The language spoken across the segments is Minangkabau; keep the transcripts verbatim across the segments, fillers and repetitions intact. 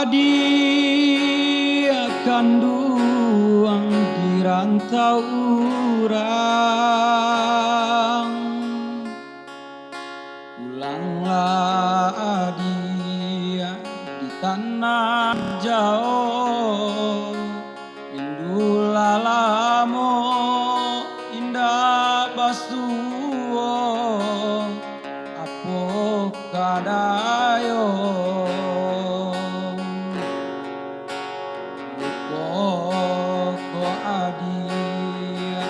Adik kanduang di rantau urang, pulanglah adik di tanah jauh. Rindu lah lamo indak basuo, apo ka dayo. Lupo ko adik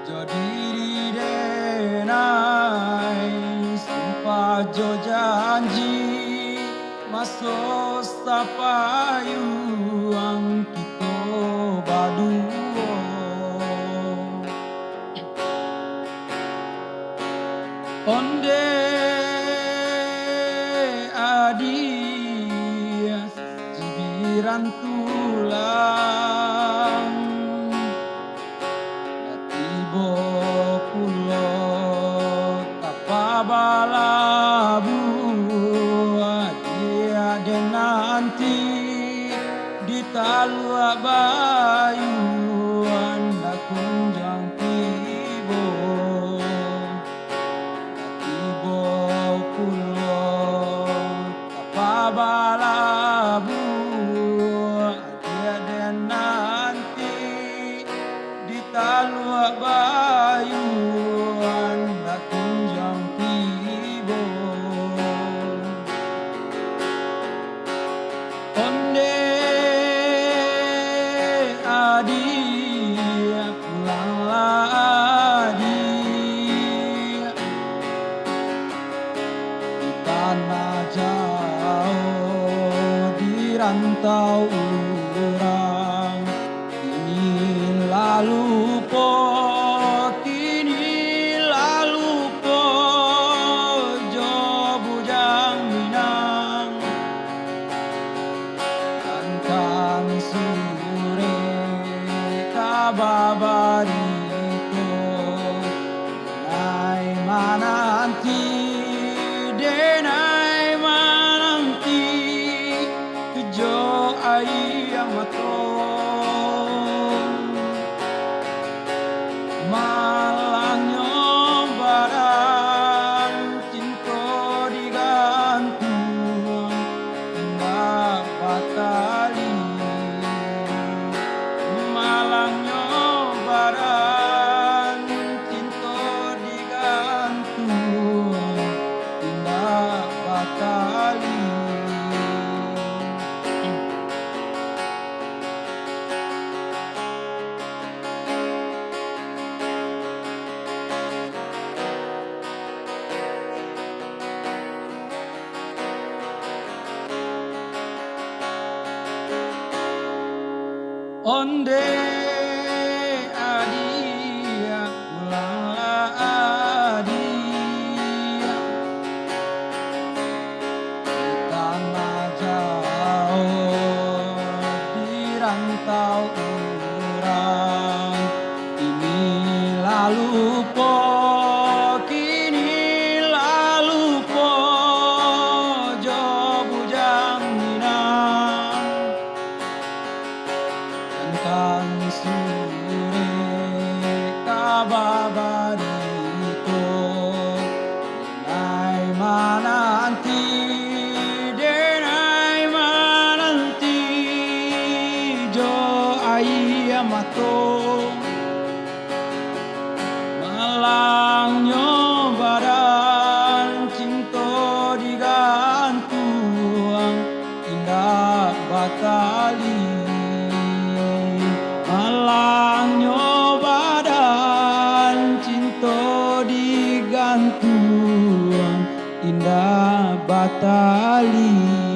jo diri denai, sumpah jo janji, maso sapayuang kito baduo. Onde adik sibiran tulang, lah tibo pulo tapa balabuah, adik den nanti di Taluak Bayuan lah kunjuang tibo. Tibo pulo tapa balabuah, adik den nanti di Taluak Bayuan lah kunjuang tibo. Onde adik, pulanglah adik. Di tanah jauah, di rantau urang, kini lah lupo, kini lah lupo jo bujang Minang. Tantang surek kaba barito, denai mananti, denai mananti jo aia mato. Malangnyo badan cinto digantuang, indak batali. Malangnyo badan cinto digantuang, indak batali. Onde adik, pulanglah adik. Di tanah jauah, di rantau urang, kini lah lupo, kini lah lupo jo bujang Minang. Tantang surek kaba barito, denai mananti, denai mananti jo aia mato. Malangnyo badan cinto digantuang, indak batali. Malangnyo badan cinto digantuang, indak batali.